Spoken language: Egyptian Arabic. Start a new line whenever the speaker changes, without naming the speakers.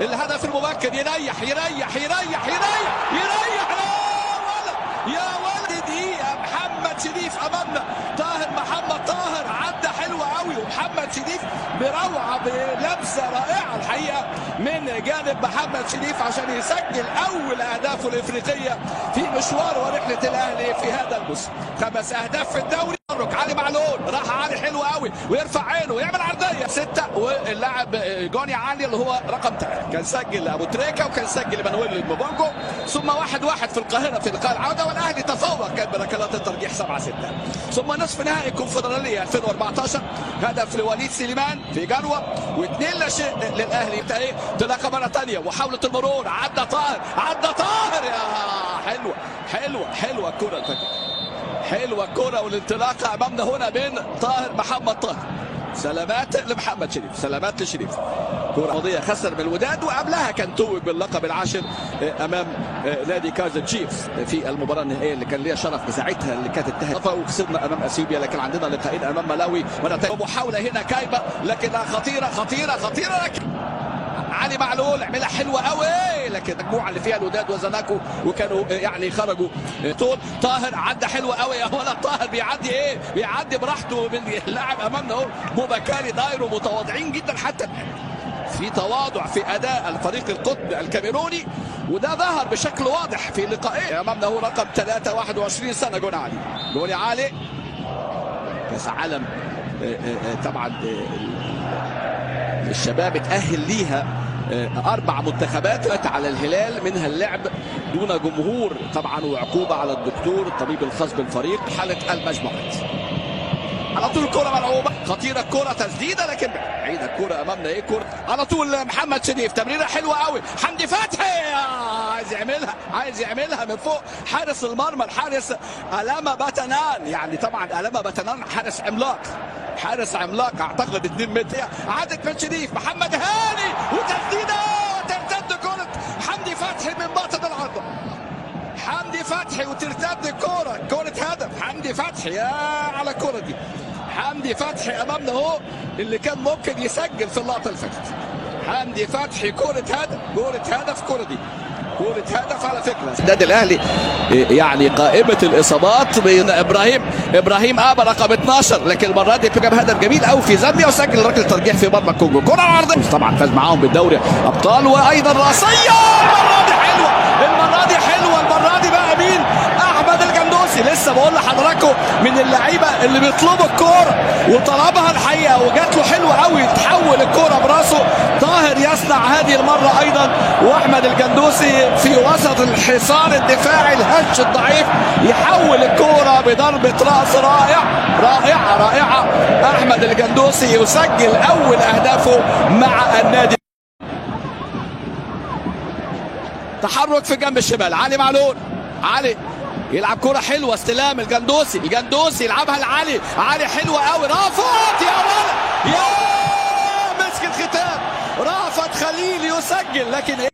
الهدف المبكر، يريح يريح يريح يريح يريح، يا ولد يا ولد، دقيقة محمد شريف امامنا، طاهر محمد طاهر عدى حلوة قوي، ومحمد شريف بروعه بلمسه رائعة الحقيقة من جانب محمد شريف عشان يسجل اول اهدافه الافريقية في مشوار ورحله الاهلي في هذا الموسم. 5 اهداف في الدوري. علي معلول راح علي حلو قوي ويرفع عينه ويعمل عرضية 6، واللاعب جوني علي اللي هو رقم 3 كان سجل ابو تريكه وكان سجل مانويل مبونجو، ثم 1-1 في القاهرة في لقاء العودة، والاهلي تفوق كان بركلات الترجيح 7-6. ثم نصف نهائي الكونفدراليه 2014 هدف لوليد سليمان في جروه، و2-0 للاهلي. تلاقى مرة ثانية محاولة المرور، عدى طاهر، عدى طاهر، يا حلوة حلوة حلوة الكره الفجر، حلوة الكره والانطلاقه امامنا هنا من طاهر محمد طاهر. سلامات لمحمد شريف، سلامات لشريف. كره ماضيه خسر من الوداد، وقبلها كان توج باللقب العاشر امام نادي كايزر تشيفز في المباراة النهائية اللي كان ليها شرف بساعتها اللي كانت انتهت وخسرنا امام اثيوبيا، لكن عندنا لقاءين امام ملاوي. محاولة هنا كايبه لكنها خطيرة خطيرة خطيرة، لكن علي معلول عملها حلوة قوي، لكن المجموعة اللي فيها الوداد وزناكو وكانوا يعني خرجوا طول. طاهر عدى حلوة قوي يا ولد، طاهر بيعدي ايه، بيعدي براحته من اللاعب امامنا اهو بوبكاري دايرو، متواضعين جدا حتى الان، في تواضع في اداء الفريق القطب الكاميروني، وده ظهر بشكل واضح في لقائين. امامنا هو رقم 3 21 سنة جون علي، جون علي كاس عالم طبعا الشباب اتأهل ليها 4 منتخبات على الهلال، منها اللعب دون جمهور طبعا وعقوبة على الدكتور الطبيب الخاص بالفريق. حالة المجموعات على طول الكرة ملعوبة خطيرة، الكرة تسديدة لكن بعيدة الكرة أمامنا، ايه كرة على طول محمد شريف، تمريرة حلوة قوي، حمدي فتحي عايز يعملها، عايز يعملها من فوق حارس المرمى الحارس ألاما باتنان، يعني طبعا ألاما باتنان حارس عملاق، حارس عملاق اعتقد 2 متر. عادت من شريف، محمد هاني وتسديده وترتد كرة حمدي فتحي من باطن العارضة، حمدي فتحي وترتد الكرة، كرة هدف حمدي فتحي، يا على الكرة دي حمدي فتحي امامنا اهو اللي كان ممكن يسجل في اللقطة اللي فاتت. حمدي فتحي كرة هدف، كرة هدف، كرة دي كرة هدف على فكرة. النادي الأهلي يعني قائمة الإصابات بين إبراهيم أبا رقم 12، لكن المرة دي جاب هدف جميل قوي في زامبيا وسجل ركلة ترجيح في مرمى الكونجو. كرة عرضية طبعا فاز معاهم بالدوري أبطال، وأيضا رأسية المرة دي حلوة، المرة دي حلوة، المرة دي بقى مين؟ أحمد الجندوسي. لسه بقول لحضراتكم من اللعيبة اللي بيطلبوا الكورة وطلبها الحقيقة وجات له حلوة قوي، تحول الكورة براسه. طاهر يصنع هذه المرة أيضا، وأحمد الجندوسي في وسط الحصار الدفاعي الهش الضعيف يحول الكورة بضربة رأس رائع رائعة رائعة. أحمد الجندوسي يسجل أول أهدافه مع النادي. تحرك في جنب الشمال علي معلول، علي يلعب كرة حلوة، استلام الجندوسي، الجندوسي يلعبها لعلي، علي حلوة قوي، رافت يا ولد، يا مسك الختام، رافت خليل يسجل لكن